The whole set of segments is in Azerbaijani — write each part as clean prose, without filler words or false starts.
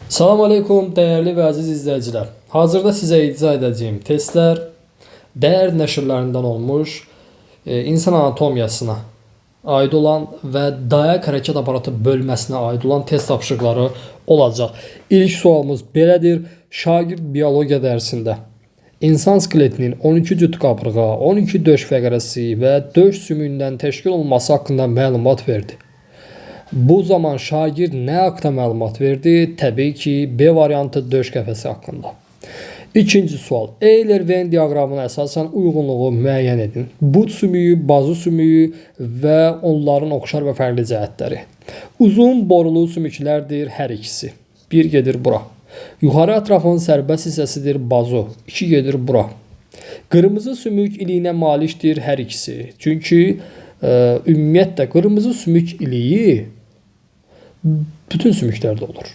Salam aleykum dəyərli və əziz izləyicilər. Hazırda sizə icra edəcəyim testlər dəyər nəşrlərindən olmuş insan anatomiyasına aid olan və dayaq hərəkət aparatı bölməsinə aid olan test tapşırıqları olacaq. İlk sualımız belədir. Şagird biologiya dərsində insan skeletinin 12 cüt qabırğa, 12 döş fəqərəsi və döş sümüyündən təşkil olunması haqqında məlumat verdi. Bu zaman şagird nə haqqda məlumat verdi? Təbii ki, B variantı döş qəfəsi haqqında. İkinci sual. Euler-Venn diaqramına əsasən uyğunluğu müəyyən edin. Bud sümüyü, bazı sümüyü və onların oxşar və fərqli cəhətləri. Uzun borulu sümüklərdir hər ikisi. Bir gedir bura. Yuxarı ətrafın sərbəst hissəsidir bazu. İki gedir bura. Qırmızı sümük iliyinə malikdir hər ikisi. Çünki ümumiyyətlə qırmızı sümük iliyi bütün sümüklərdə olur.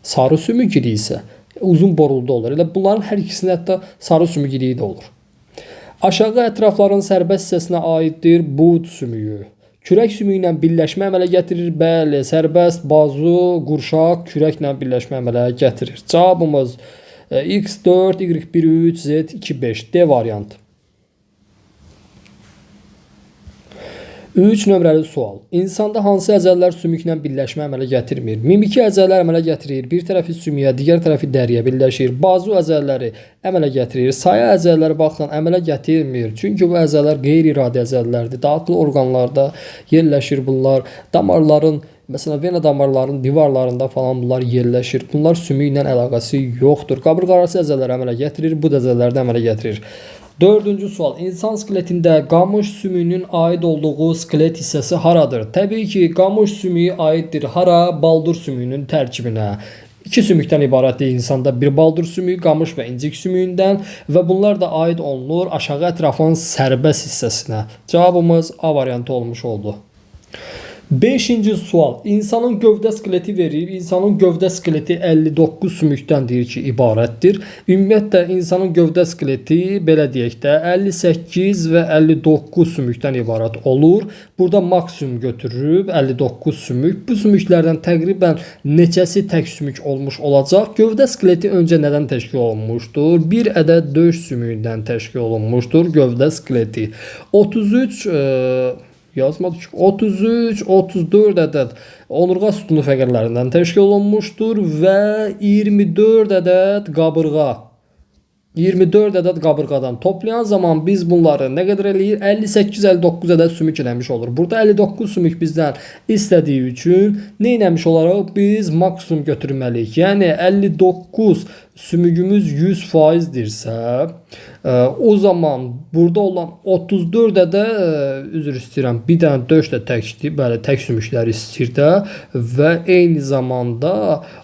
Sarı sümük iliyi isə uzun borulda olur. Elə bunların hər ikisində hətta sarı sümük iliyi də olur. Aşağı ətrafların sərbəst hissəsinə aiddir bud sümüyü. Kürək sümüyü ilə birləşmə əmələ gətirir. Bəli, sərbəst bazu, qurşaq kürəklə birləşmə əmələ gətirir. Cavabımız X4, Y13, Z25 D variantı. 3 nömrəli sual. İnsanda hansı əzələlər sümüklə birləşmə əmələ gətirmir? Mimiki əzələlər əmələ gətirir. Bir tərəfi sümüyə, digər tərəfi dəriyə birləşir. Bazu əzələləri əmələ gətirir. Saya əzələləri baxın əmələ gətirmir. Çünki bu əzələlər qeyri-iradi əzələlərdir. Daxili orqanlarda yerləşir bunlar. Damarların, məsələn, vena damarlarının divarlarında falan bunlar yerləşir. Bunlar sümüklə əlaqəsi yoxdur. Qabırğaarası əzələlər əmələ gətirir. Bu da əzələlər də əmələ gətirir. Dördüncü sual. İnsan skeletində qamış sümüyünün aid olduğu skelet hissəsi haradır? Təbii ki, qamış sümüyü aiddir hara? Baldur sümüyünün tərkibinə. İki sümükdən ibarətdir insanda. Bir baldur sümüyü, qamış və incik sümüyündən və bunlar da aid olunur aşağı ətrafın sərbəst hissəsinə. Cavabımız A variantı olmuş oldu. Beşinci sual. İnsanın gövdə skeleti verir. İnsanın gövdə skeleti 59 sümükdən deyir ki, ibarətdir. Ümumiyyətlə insanın gövdə skeleti belə deyək də 58 və 59 sümükdən ibarət olur. Burada maksimum götürüb 59 sümük. Bu sümüklərdən təqribən neçəsi tək sümük olmuş olacaq? Gövdə skeleti öncə nədən təşkil olunmuşdur? Bir ədəd döş sümüyündən təşkil olunmuşdur gövdə skeleti. 33 yazmadı ki, 33, 34 ədəd onurğa sütunu fəqərələrindən təşkil olunmuşdur və 24 ədəd qabırğa. 24 ədəd qabırğadan toplayan zaman biz bunları nə qədər eləyir? 58-59 ədəd sümük eləmiş olur. Burada 59 sümük bizdən istədiyi üçün nə eləmiş olaraq biz maksimum götürməliyik. Yəni 59 sümüyümüz 100%dirsə, o zaman burada olan 34 ədəd, üzr istəyirəm, bir dənə döş də təkdir, bəli, tək sümükləri istəyir də və eyni zamanda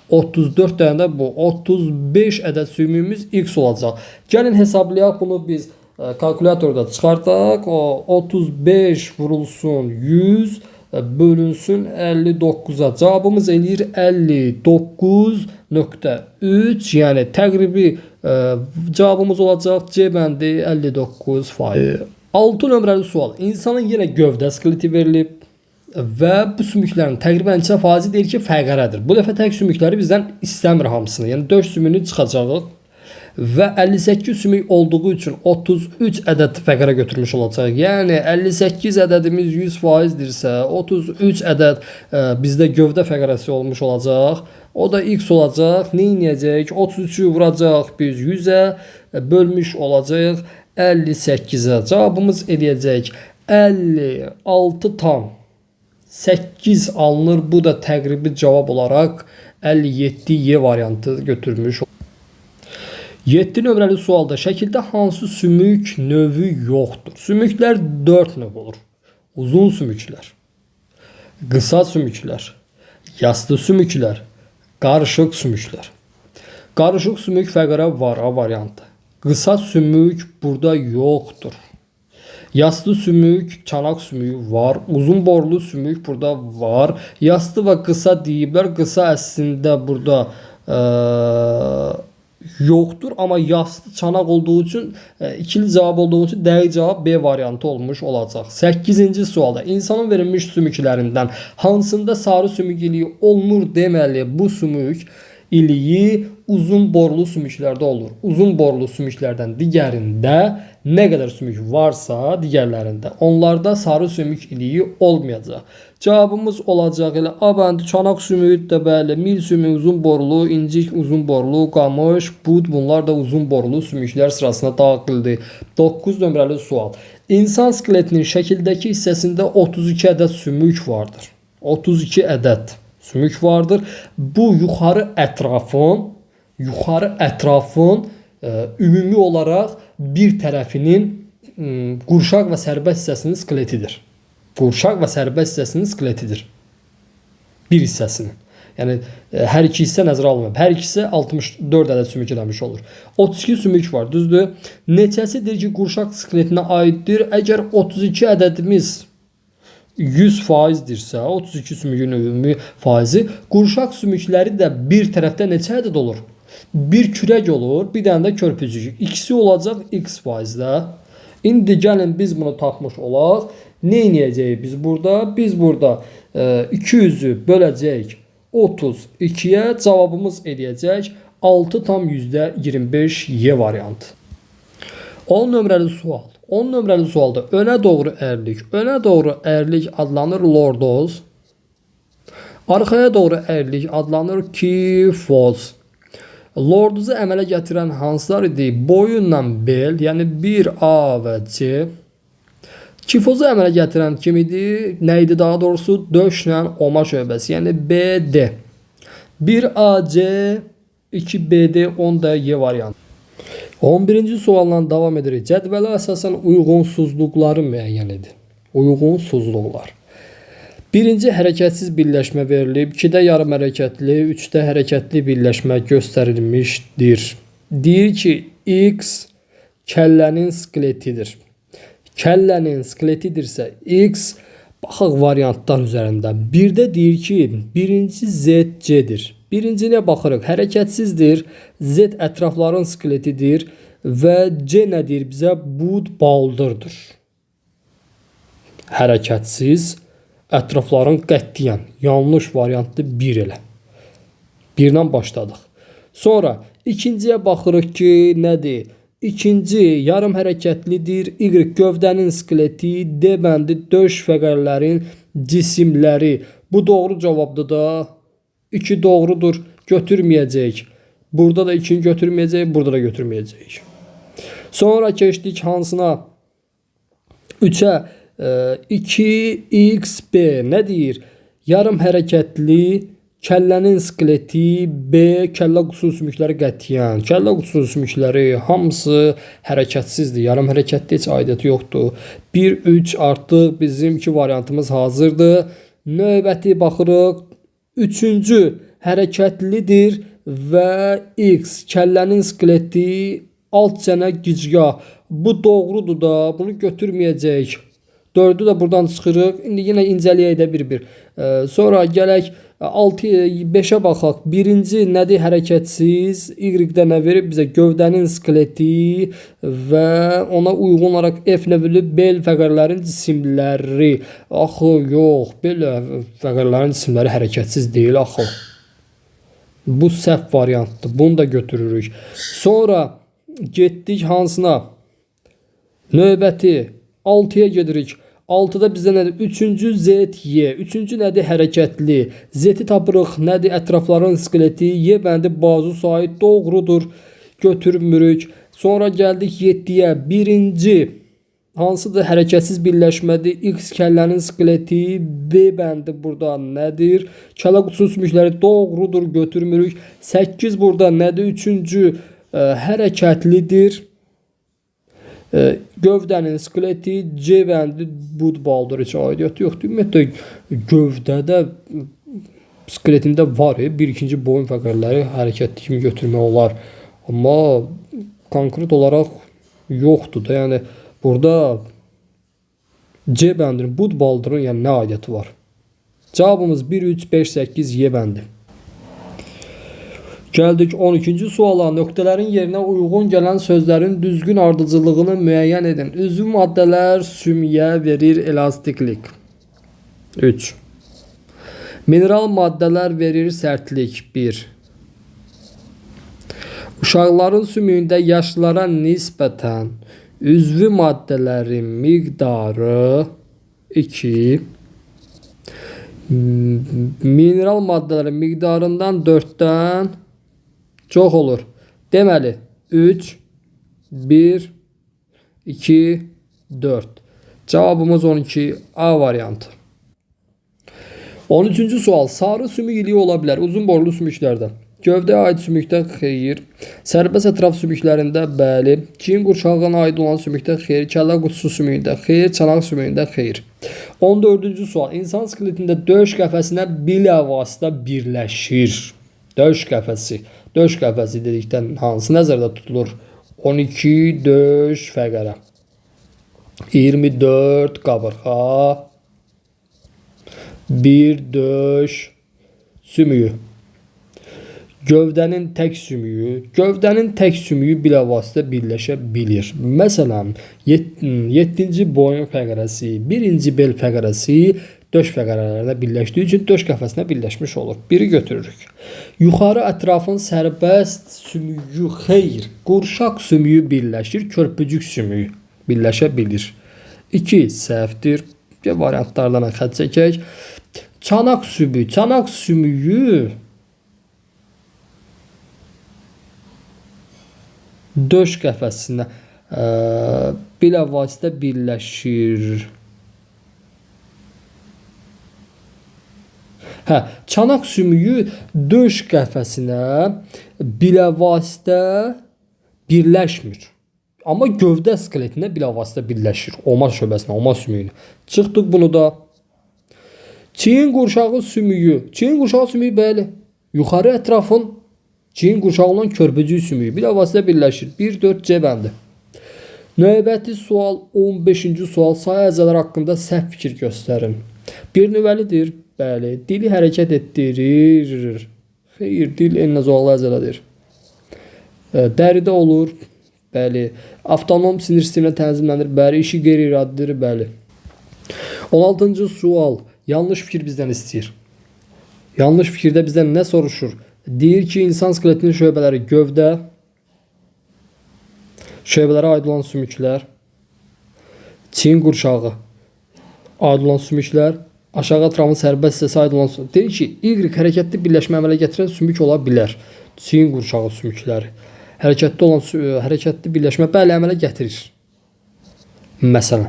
34 dənə də bu 35 ədəd sümüyümüz X olacaq. Gəlin hesablayaq bunu biz kalkulyatorda çıxardaq. O 35 vurulsun 100 bölünsün 59-a. Cavabımız eləyir 59.3, yəni təqribi cavabımız olacaq C bəndi 59%. 6 nömrəli sual. İnsanın yenə gövdə skeleti verilib və bu sümüklərin təqribən neçə faizi deyir ki, fəqərədir. Bu dəfə tək sümükləri bizdən istəmir hamısını. Yəni döş sümüyünü çıxacağıq və 58 sümük olduğu üçün 33 ədəd fəqərə götürmüş olacaq. Yəni 58 ədədimiz 100%dirsə, 33 ədəd bizdə gövdə fəqərəsi olmuş olacaq. O da X olacaq. Nə edəcək? 33-ü vuracaq biz 100-ə, bölmüş olacaq 58-ə. Cavabımız eləyəcək 56,8 alınır. Bu da təqribi cavab olaraq 57 Y variantı götürmüş. 7 nömrəli sualda şəkildə hansı sümük növü yoxdur? Sümüklər 4 növ olur. Uzun sümüklər, qısa sümüklər, yastı sümüklər, qarışıq sümüklər. Qarışıq sümük fəqərə var A variantı. Qısa sümük burada yoxdur. Yastı sümük, çanaq sümüyü var. Uzun borulu sümük burada var. Yastı və qısa deyiblər. Qısa əslində burada yoxdur, amma yastı çanaq olduğu üçün ikili cavab olduğu üçün dəqiq cavab B variantı olmuş olacaq. 8-ci sualda insanın verilmiş sümüklərindən hansında sarı sümük iliyi olmur deməli bu sümük iliyi uzun borulu sümüklərdə olur. Uzun borulu sümüklərdən digərində nə qədər sümük varsa digərlərində, onlarda sarı sümük iliyi olmayacaq. Cavabımız olacaq elə A bəndi, çanaq sümüyü də bəli, mil sümüyü uzun borulu, incik uzun borulu, qamış, bud, bunlar da uzun borulu sümüklər sırasına daxildir. 9 nömrəli sual. İnsan skeletinin şəkildəki hissəsində 32 ədəd sümük vardır. 32 ədəd sümük vardır. Bu yuxarı ətrafın ümumi olaraq bir tərəfinin qurşaq və sərbəst hissəsinin skeletidir. Qurşaq və sərbəst hissəsinin skeletidir. Bir hissəsinin. Yəni hər iki hissə nəzərə alınmır. Hər ikisi 64 ədəd sümük eləmiş olur. 32 sümük var, düzdür? Neçəsidir ki, qurşaq skeletinə aiddir? Əgər 32 ədədimiz 100%dirsə, 32 sümüyün ümumi faizi, qurşaq sümükləri də bir tərəfdə neçə ədəd olur? Bir kürək olur, bir dənə də körpücük. İkisi olacaq x faizdə. İndi gəlin biz bunu tapmış olaq. Nə eləyəcəyik biz burada? Biz burada 200-ü böləcəyik 32-yə, cavabımız eləyəcək 6,25 Y variantı. 10 nömrəli sual. 10 nömrəli sualda önə doğru əyrilik. Önə doğru əyrilik adlanır lordoz. Arxaya doğru əyrilik adlanır kifoz. Lordozu əmələ gətirən hansılar idi? Boyunla bel, yəni 1A və C. Kifozu əmələ gətirən kim idi? Nə idi daha doğrusu? Döşlə oma şöbəsi, yəni BD. 1AC, 2BD, 10 da Y variantı. 11-ci sualla davam edirik. Cədvələ əsasən uyğunsuzluqları müəyyən edin. Uyğunsuzluqlar. Birinci hərəkətsiz birləşmə verilib, 2-də yarım hərəkətli, 3-də hərəkətli birləşmə göstərilmişdir. Deyir ki, X kəllənin skeletidir. Kəllənin skeletidirsə X, baxaq variantlar üzərində. 1-də deyir ki, birinci ZC-dir. Birincinə baxırıq, hərəkətsizdir. Z ətrafların skeletidir və C nədir bizə? Bud baldırdır. Hərəkətsiz, ətrafların qətiyyən yanlış variantdır 1 elə. 1-dən başladıq. Sonra ikinciyə baxırıq ki, nədir? İkinci yarım hərəkətlidir. Y gövdənin skeleti, D bəndi döş fəqərlərin cisimləri. Bu doğru cavabdır da. 2 doğrudur. Götürməyəcəyik. Burada da 2-ni götürməyəcəyik, burada da götürməyəcəyik. Sonra keçdik hansına? 3-ə. 2XB nə deyir? Yarım hərəkətli, kəllənin skeleti, B, kəllə qutusunun sümükləri qətiyyən. Kəllə qutusunun sümükləri hamısı hərəkətsizdir. Yarım hərəkətli heç aidiyyəti yoxdur. 1, 3 artıq bizim iki variantımız hazırdır. Növbəti baxırıq. Üçüncü hərəkətlidir və X, kəllənin skeleti, alt çənə gicgah. Bu doğrudur da, bunu götürməyəcəyik. 4-ü də buradan çıxırıq. İndi yenə incələyək də bir-bir. Sonra gələk 5-ə baxaq. Birinci nədir? Hərəkətsiz. Y-də nə verib bizə? Gövdənin skeleti və ona uyğun olaraq F nə verib? Bel fəqərlərin cisimləri. Axı, yox, bel fəqərlərin cisimləri hərəkətsiz deyil axı. Bu səhv variantdır. Bunu da götürürük. Sonra getdik hansına? Növbəti 6-ya gedirik. 6-da bizdə nədir? Üçüncü Z, Y. Üçüncü nədir? Hərəkətli. Z-i tapırıq. Nədir? Ətrafların skeleti. Y bəndi bazu sayı doğrudur. Götürmürük. Sonra gəldik 7-yə. Birinci hansıdır? Hərəkətsiz birləşmədir. X kəllənin skeleti. B bəndi burada nədir? Kəllə qutusunun sümükləri doğrudur. Götürmürük. 8 burada nədir? Üçüncü hərəkətlidir. Gövdənin skeleti, C bəndi bud baldır, heç aidiyyəti yoxdur. Ümumiyyətlə gövdədə skeletində var, bir ikinci boyun fəqərləri hərəkətli kimi götürmək olar. Amma konkret olaraq yoxdur da. Yəni burada C bəndinin, bud baldırın yəni nə aidiyyəti var? Cavabımız 1, 3, 5, 8 Y bəndi. Gəldik 12-ci suala. Nöqtələrin yerinə uyğun gələn sözlərin düzgün ardıcıllığını müəyyən edin. Üzvü maddələr sümüyə verir elastiklik. 3. Mineral maddələr verir sərtlik. 1. Uşaqların sümüyündə yaşlılara nisbətən üzvü maddələrin miqdarı 2, mineral maddələrin miqdarından 4-dən çox olur. Deməli, 3, 1, 2, 4. Cavabımız 12 A variantı. 13-cü sual. Sarı sümük iliyi ola bilər uzun borlu sümüklərdə. Gövdəyə aid sümükdə xeyir. Sərbəst ətraf sümüklərində bəli. Çiyin qurşağına aid olan sümükdə xeyir. Kəllə qutusu sümüyündə xeyir. Çanaq sümüyündə xeyir. 14-cü sual. İnsan skeletində döş qəfəsinə bilavasitə birləşir. Döş qəfəsi. Döş qəfəsi dedikdən hansı nəzərdə tutulur? 12 döş fəqərə. 24 qabırğa. 1 döş sümüyü. Gövdənin tək sümüyü, gövdənin tək sümüyü bilavasitə birləşə bilir. Məsələn, 7-ci boyun fəqərəsi, 1-ci bel fəqərəsi döş fəqərələrinə birləşdiyi üçün döş qəfəsinə birləşmiş olur. Biri götürürük. Yuxarı ətrafın sərbəst sümüyü xeyr, qurşaq sümüyü birləşir, körpücük sümüyü birləşə bilir. 2 səhvdir. Bir variantlardan xətt çəkək. Çanaq sümüyü, çanaq sümüyü döş qəfəsinə bilavasitə birləşir. Hə, çanaq sümüyü döş qəfəsinə bilavasitə birləşmir. Amma gövdə skeletinə bilavasitə birləşir. Oma şöbəsinə, oma sümüyünə. Çıxdıq bunu da. Çiyin qurşağı sümüyü. Çiyin qurşağı sümüyü bəli. Yuxarı ətrafın çiyin qurşağı olan körpücük sümüyü bilavasitə birləşir. 1, 4 C bəndi. Növbəti sual 15-ci sual. Sayı əzələr haqqında səhv fikir göstərin. Bir nüvəlidir. Bəli. Dili hərəkət etdirir. Xeyr, dil enli zolaqlı əzələdir. Dəridə olur. Bəli. Avtonom sinir sisteminə tənzimlənir. Bəli. İşi qeyri-iradidir. Bəli. 16-cı sual. Yanlış fikir bizdən istəyir. Yanlış fikirdə bizdən nə soruşur? Deyir ki, insan skeletinin şöbələri gövdə, şöbələrə aid olan sümüklər, çiyin qurşağı aid olan sümüklər, aşağı ətrafın sərbəst hissəsi aid olan sümüklər. Deyir ki, Y hərəkətli birləşmə əmələ gətirən sümük ola bilər. Çiyin qurşağı sümükləri. Hərəkətli olan hərəkətli birləşmə bəli əmələ gətirir. Məsələn,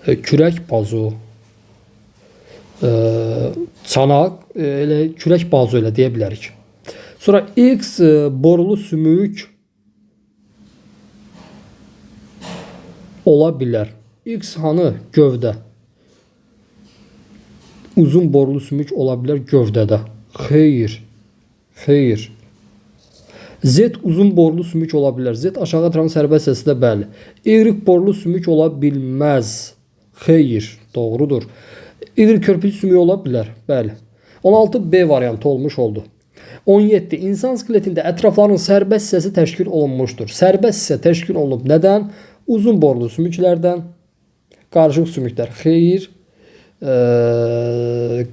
kürək bazu, çanaq, elə kürək bazu elə deyə bilərik. Sonra X borulu sümük ola bilər. X hanı? Gövdə. Uzun borulu sümük ola bilər gövdədə. Xeyr. Xeyr. Z uzun borulu sümük ola bilər. Z aşağı ətrafın sərbəst hissəsində bəli. Y borulu sümük ola bilməz. Xeyr. Doğrudur. Y körpücük sümüyü ola bilər. Bəli. 16 B variantı olmuş oldu. 17. İnsan skeletində ətrafların sərbəst hissəsi təşkil olunmuşdur. Sərbəst hissə təşkil olunub nədən? Uzun borulu sümüklərdən, qarışıq sümüklər xeyr,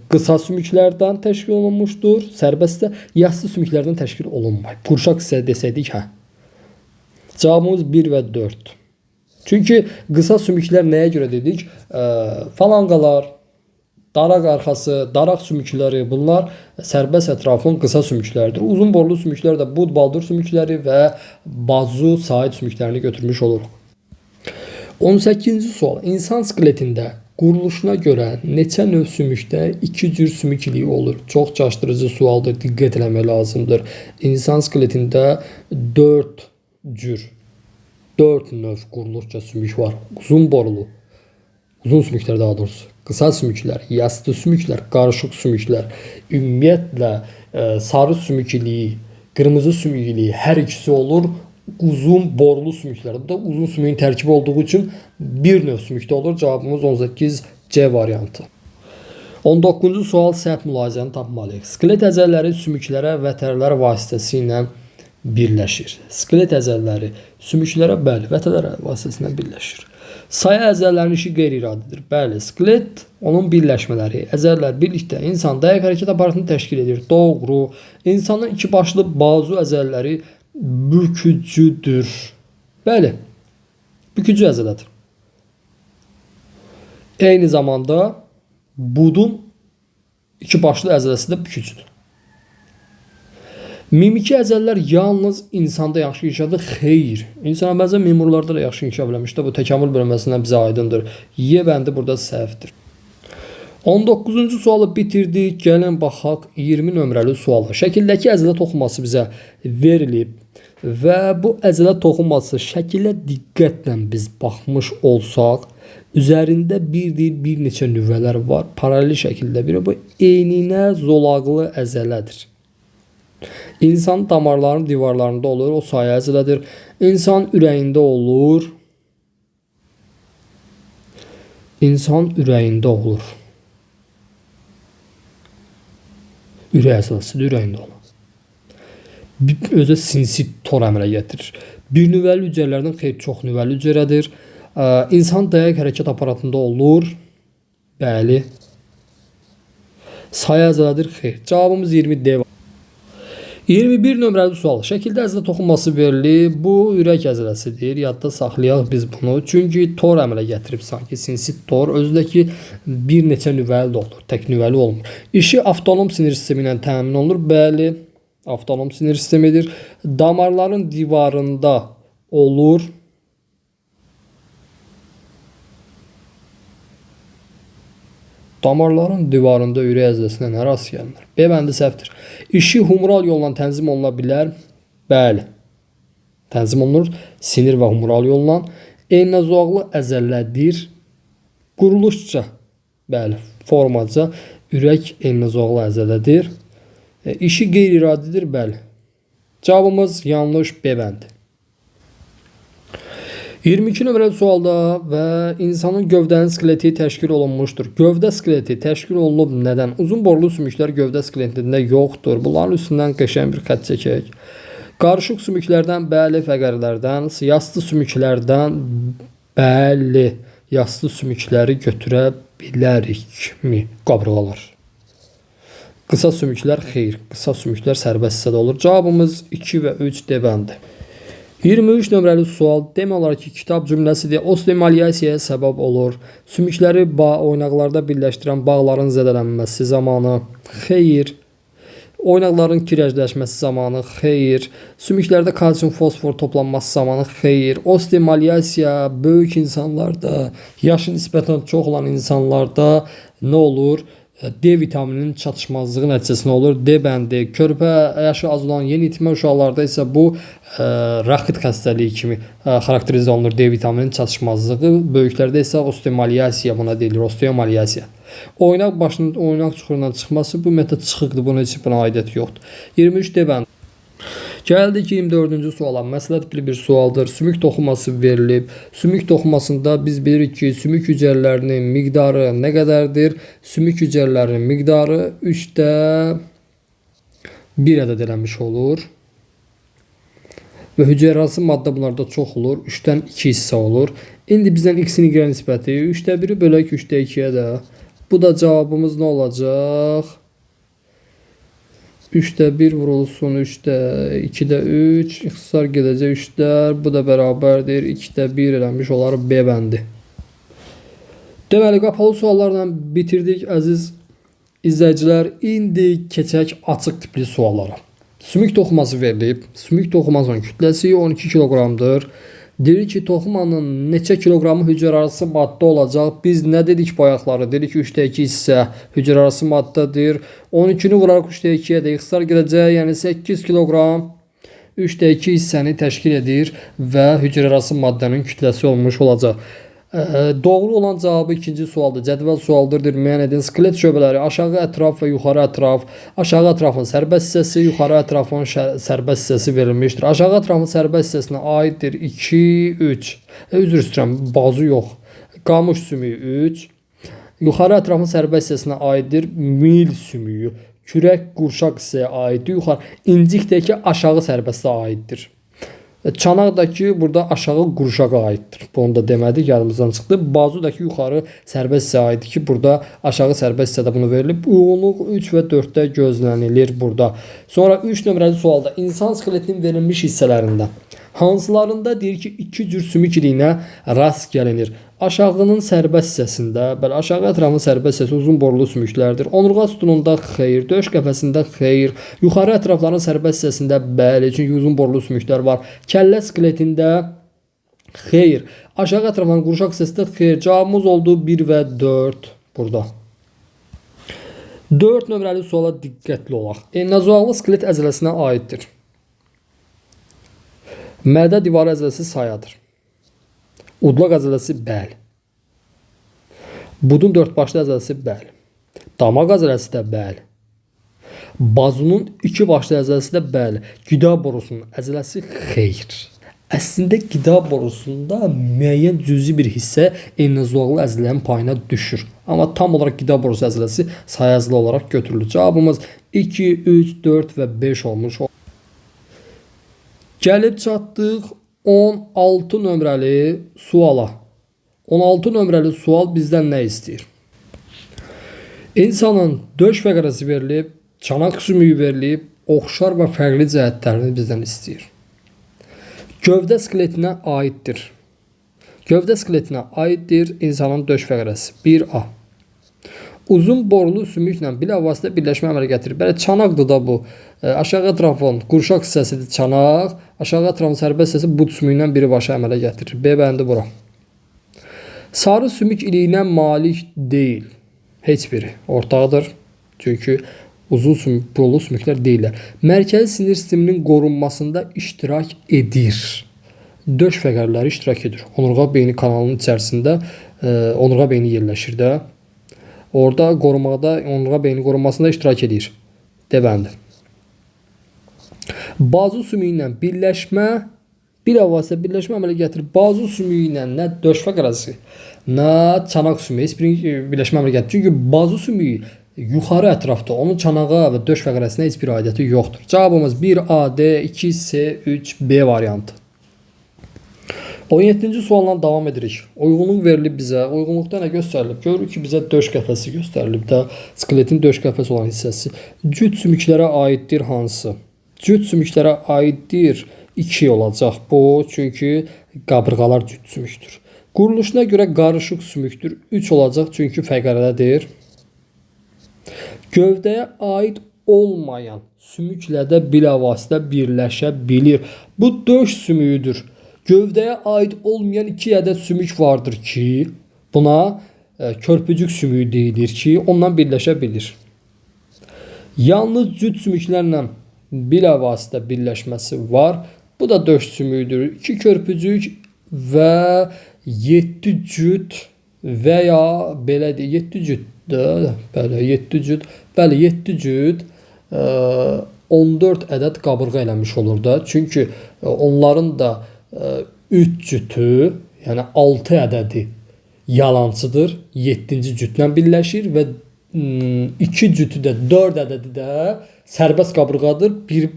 qısa sümüklərdən təşkil olunmuşdur. Sərbəst hissə yassı sümüklərdən təşkil olunmayıb. Qurşaq hissə desəydik, hə. Cavabımız 1 və 4. Çünki qısa sümüklər nəyə görə dedik? Falanqalar, daraq arxası, daraq sümükləri, bunlar sərbəst ətrafın qısa sümükləridir. Uzun borulu sümüklər də bud, baldır sümükləri və bazu, sait sümüklərini götürmüş oluruq. 18-ci sual. İnsan skeletində quruluşuna görə neçə növ sümükdə iki cür sümük iliyi olur? Çox çaşdırıcı sualdır, diqqət eləmək lazımdır. İnsan skeletində 4 cür, 4 növ quruluşca sümük var. Uzun borulu, uzun sümüklər daha doğrusu, qısa sümüklər, yastı sümüklər, qarışıq sümüklər. Ümumiyyətlə sarı sümük iliyi, qırmızı sümük iliyi hər ikisi olur. Uzun borulu sümüklər. Bu da uzun sümüyün tərkibi olduğu üçün bir növ sümükdə olur. Cavabımız 18 C variantı. 19-cu sual səhv mülahizəni tapmalıyıq. Skelet əzələləri sümüklərə vətərlər vasitəsilə birləşir. Skelet əzələləri sümüklərə bəli, vətərlər vasitəsilə birləşir. Saya əzələlərinin işi qeyri-iradidir. Bəli, skelet, onun birləşmələri, əzələlər birlikdə insan dayaq hərəkət aparatını təşkil edir. Doğru. İnsanın iki başlı bazu əzələləri bükücüdür. Bəli, bükücü əzələdir. Eyni zamanda budun iki başlı əzələsi də bükücüdür. Mimiki əzələlər yalnız insanda yaxşı inkişaf edir. Xeyr. İnsana bəzən memurlarda da yaxşı inkişaf eləmişdir. Bu təkamül bölməsindən bizə aydındır. Y bəndi burada səhvdir. 19-cu sualı bitirdik. Gəlin baxaq 20 nömrəli suala. Şəkildəki əzələ toxunması bizə verilib və bu əzələ toxunması şəkilə diqqətlə biz baxmış olsaq, üzərində bir deyil, bir neçə nüvələr var. Paralel şəkildə biri bu eyninə zolaqlı əzələdir. İnsan damarların divarlarında olur, o sayə əzələdir. İnsan ürəyində olur. İnsan ürəyində olur. Ürək əzələsidir, ürəyində olur. Özü sinsi tor əmələ gətirir. Bir nüvəli hüceyrələrdən xeyr, çox nüvəli hüceyrədir. İnsan dayaq hərəkət aparatında olur. Bəli. Sayə əzələdir, xeyr. Cavabımız 20 D. 21 nömrəli sual. Şəkildə əzələ toxunması verilib. Bu ürək əzələsidir. Yadda saxlayaq biz bunu. Çünki tor əmələ gətirib sanki sinsi tor. Özündəki bir neçə nüvəli də olur. Tək nüvəli olmur. İşi avtonom sinir sistemi ilə təmin olunur. Bəli, avtonom sinir sistemidir. Damarların divarında olur. Damarların divarında ürək əzələsinə nə rast gəlinir? B bəndi səhvdir. İşi humoral yolla tənzim oluna bilər. Bəli. Tənzim olunur sinir və humoral yolla. Eyninə-zolaqlı əzələdir. Quruluşca, bəli, formaca ürək eyninə-zolaqlı əzələdir. İşi qeyri-iradidir, bəli. Cavabımız yanlış B bəndi. 22 nömrəli sualda və insanın gövdənin skeleti təşkil olunmuşdur. Gövdə skeleti təşkil olunub nədən? Uzun borlu sümüklər gövdə skeletində yoxdur. Bunların üstündən qəşəng bir xətt çəkək. Qarışıq sümüklərdən, bəli, fəqərlərdən, yastı sümüklərdən, bəli, yastı sümükləri götürə bilərikmi? Qabırğalar. Qısa sümüklər xeyr, qısa sümüklər sərbəst hissədə olur. Cavabımız 2 və 3 D bəndi. 23 nömrəli sual demək olar ki, kitab cümləsidir. Osteomalyasiyaya səbəb olur. Sümükləri oynaqlarda birləşdirən bağların zədələnməsi zamanı xeyr. Oynaqların kirəcləşməsi zamanı xeyr. Sümüklərdə kalsium fosfor toplanması zamanı xeyr. Osteomalyasiya böyük insanlarda, yaşı nisbətən çox olan insanlarda nə olur? D vitamininin çatışmazlığı nəticəsində olur. D bəndi. Körpə yaşı az olan yeni itmə uşaqlarda isə bu raxit xəstəliyi kimi xarakterizə olunur. D vitamininin çatışmazlığı. Böyüklərdə isə osteomalyasiya buna deyilir. Osteomalyasiya. Oynaq başının oynaq çuxurundan çıxması bu ümumiyyətlə çıxıqdır. Bunun heç buna aidiyyəti yoxdur. 23 D bəndi. Gəldik 24-cü suala. Məsələ tipli bir sualdır. Sümük toxuması verilib. Sümük toxumasında biz bilirik ki, sümük hüceyrələrinin miqdarı nə qədərdir? Sümük hüceyrələrinin miqdarı 3-də 1 ədəd eləmiş olur. Və hüceyrəarası maddə bunlarda çox olur. 3-dən 2 hissə olur. İndi bizdən x-in y nisbəti 3-də 1-i bölək 3-də 2-yə də. Bu da cavabımız nə olacaq? 3-də 1 vurulsun 3-də 2-də 3, ixtisar gedəcək 3-lər, bu da bərabərdir 2-də 1 eləmiş olar B bəndi. Deməli, qapalı suallarla bitirdik əziz izləyicilər. İndi keçək açıq tipli suallara. Sümük toxuması verilib. Sümük toxumasının kütləsi 12 kiloqramdır. Deyir ki, toxumanın neçə kiloqramı hüceyrəarası maddə olacaq? Biz nə dedik bayaqları? Dedik ki, 3-də 2 hissə hüceyrəarası maddədir. 12-ni vuraraq 3-də 2-yə də ixtisar gedəcək. Yəni 8 kiloqram 3-də 2 hissəni təşkil edir və hüceyrəarası maddənin kütləsi olmuş olacaq. Doğru olan cavabı ikinci sualdır. Cədvəl sualdır. Müəyyən edin. Skelet şöbələri aşağı ətraf və yuxarı ətraf. Aşağı ətrafın sərbəst hissəsi, yuxarı ətrafın sərbəst hissəsi verilmişdir. Aşağı ətrafın sərbəst hissəsinə aiddir 2, 3. Üzr istəyirəm, bazu yox. Qamış sümüyü 3. Yuxarı ətrafın sərbəst hissəsinə aiddir mil sümüyü. Kürək qurşaq hissəyə aiddir. Yuxarı incikdəki aşağı sərbəstə aiddir. Çanaqdakı burada aşağı qurşağa aiddir. Bunu da demədik, yadımızdan çıxdı. Bazudakı yuxarı sərbəst hissə aiddir ki, burada aşağı sərbəst hissədə bunu verilib. Uyğunluq 3 və 4-də gözlənilir burada. Sonra 3 nömrəli sualda insan skeletinin verilmiş hissələrindən hansılarında deyir ki, iki cür sümük iliyinə rast gəlinir. Aşağının sərbəst hissəsində, bəli, aşağı ətrafın sərbəst hissəsi uzun borulu sümüklərdir. Onurğa sütununda xeyr, döş qəfəsində xeyr, yuxarı ətrafların sərbəst hissəsində bəli, çünki uzun borulu sümüklər var. Kəllə skeletində xeyr, aşağı ətrafların qurşaq hissəsində xeyr. Cavabımız oldu 1 və 4 burada. 4 nömrəli suala diqqətli olaq. Enlazolaqlı skelet əzələsinə aiddir. Mədə divarı əzələsi sayadır. Udlaq əzələsi bəli. Budun dördbaşlı əzələsi bəli. Damaq əzələsi də bəli. Bazunun iki başlı əzələsi də bəli. Qida borusunun əzələsi xeyr. Əslində qida borusunda müəyyən cüzi bir hissə enlazolaqlı əzələlərin payına düşür. Amma tam olaraq qida borusu əzələsi saya əzələ olaraq götürülür. Cavabımız 2, 3, 4 və 5 olmuş. Gəlib çatdıq 16 nömrəli suala. 16 nömrəli sual bizdən nə istəyir? İnsanın döş fəqərəsi verilib, çanaq sümüyü verilib, oxşar və fərqli cəhətlərini bizdən istəyir. Gövdə skeletinə aiddir. Gövdə skeletinə aiddir insanın döş fəqərəsi. 1A. Uzun borulu sümüklə bilavasitə birləşmə əmələ gətirir. Bəli, çanaqdır da bu. Aşağı ətrafın qurşaq hissəsidir çanaq. Aşağı ətrafın sərbəst hissəsi bud sümüyündən birbaşa əmələ gətirir. B bəndi bura. Sarı sümük iliyinə malik deyil. Heç biri ortaqdır. Çünki uzun sümük, borulu sümüklər deyillər. Mərkəzi sinir sisteminin qorunmasında iştirak edir. Döş fəqərləri iştirak edir. Onurğa beyni kanalının içərisində onurğa beyni yerləşir də. Orada qorumaqda, onurğa beyni qorunmasında iştirak edir. D bəndi. Bazu sümüyü ilə birləşmə, bilavasitə birləşmə əmələ gətirir. Bazu sümüyü ilə nə döş fəqərəsi, nə çanaq sümüyü heç bir birləşmə əmələ gətirir. Çünki bazu sümüyü yuxarı ətrafda, onun çanağa və döş fəqərəsinə heç bir aidiyyəti yoxdur. Cavabımız 1A, D, 2C, 3B variantı. 17-ci sualla davam edirik. Uyğunluq verilib bizə. Uyğunluqda nə göstərilib? Görürük ki, bizə döş qəfəsi göstərilib də. Skeletin döş qəfəsi olan hissəsi. Cüt sümüklərə aiddir hansı? Cüt sümüklərə aiddir 2 olacaq bu. Çünki qabırğalar cüt sümükdür. Quruluşuna görə qarışıq sümükdür. 3 olacaq çünki fəqərədədir. Gövdəyə aid olmayan sümüklə də bilavasitə birləşə bilir. Bu döş sümüyüdür. Gövdəyə aid olmayan 2 ədəd sümük vardır ki, buna körpücük sümüyü deyilir ki, ondan birləşə bilir. Yalnız cüt sümüklərlə bilavasitə birləşməsi var. Bu da döş sümüyüdür. 2 körpücük və 7 cüt və ya belə deyək, 7 cüt də, bəli, 7 cüt, bəli, 7 cüt 14 ədəd qabırğa eləmiş olur da. Çünki onların da 3 cütü, yəni 6 ədədi yalancıdır. 7-ci cütlə birləşir və 2 cütü də 4 ədədi də sərbəst qabırğadır. Bir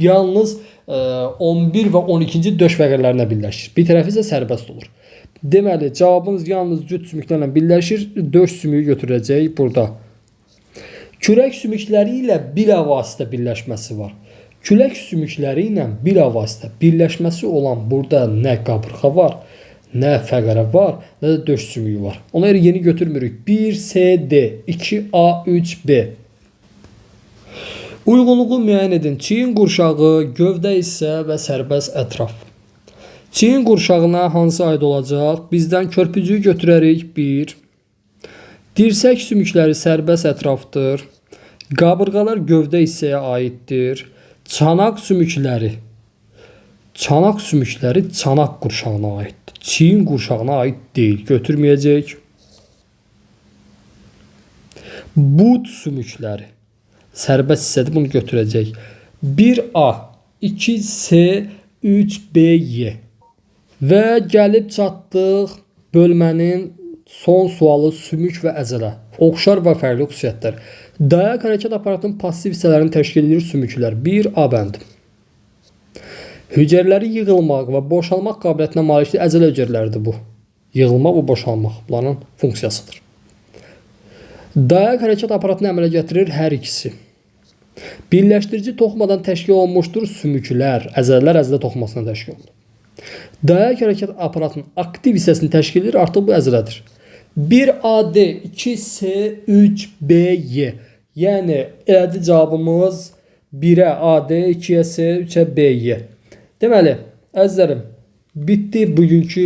yalnız 11 və 12-ci döş fəqərələrinə birləşir. Bir tərəfi isə sərbəst olur. Deməli, cavabımız yalnız cüt sümüklərlə birləşir. Döş sümüyü götürəcək burada. Kürək sümükləri ilə bilavasitə birləşməsi var. Külək sümükləri ilə bilavasitə birləşməsi olan burada nə qabırğa var, nə fəqərə var, nə də döş sümüyü var. Ona görə yeni götürmürük. 1 C D, 2 A, 3 B. Uyğunluğu müəyyən edin. Çiyin qurşağı, gövdə hissə və sərbəst ətraf. Çiyin qurşağına hansı aid olacaq? Bizdən körpücüyü götürərik. 1. Dirsək sümükləri sərbəst ətrafdır. Qabırğalar gövdə hissəyə aiddir. Çanaq sümükləri. Çanaq sümükləri çanaq qurşağına aiddir. Çiyin qurşağına aid deyil. Götürməyəcək. Bud sümükləri. Sərbəst hissədir, bunu götürəcək. 1A, 2C, 3B, Y. Və gəlib çatdıq bölmənin son sualı sümük və əzələ. Oxşar və fərqli xüsusiyyətlər. Dayaq hərəkət aparatının pasiv hissələrini təşkil edir sümüklər. 1A bəndi. Hüceyrələri yığılmaq və boşalmaq qabiliyyətinə malikdir. Əzələ hüceyrələridir bu. Yığılmaq və boşalmaq bunların funksiyasıdır. Dayaq hərəkət aparatını əmələ gətirir hər ikisi. Birləşdirici toxumadan təşkil olunmuşdur sümüklər, əzələlər əzələ toxumasından təşkil olunur. Dayaq hərəkət aparatının aktiv hissəsini təşkil edir, artıq bu əzələdir. 1AD, 2C, 3BY. Yəni elədi cavabımız 1-ə AD, 2-yə C, 3-ə BY. Deməli, əzizlərim, bitdi bugünkü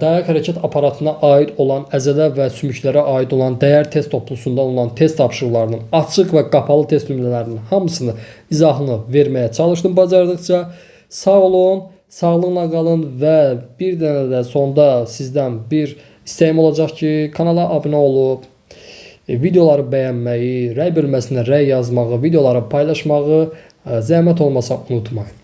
dayaq hərəkət aparatına aid olan əzələ və sümüklərə aid olan dəyər test toplusunda olan test tapşırıqlarının açıq və qapalı test nümunələrinin hamısını izahını verməyə çalışdım bacardıqca. Sağ olun, sağlıqla qalın və bir dənə də sonda sizdən bir istəyim olacaq ki, kanala abunə olub, videoları bəyənməyi, rəy bölməsinə rəy yazmağı, videoları paylaşmağı zəhmət olmasa unutmayın.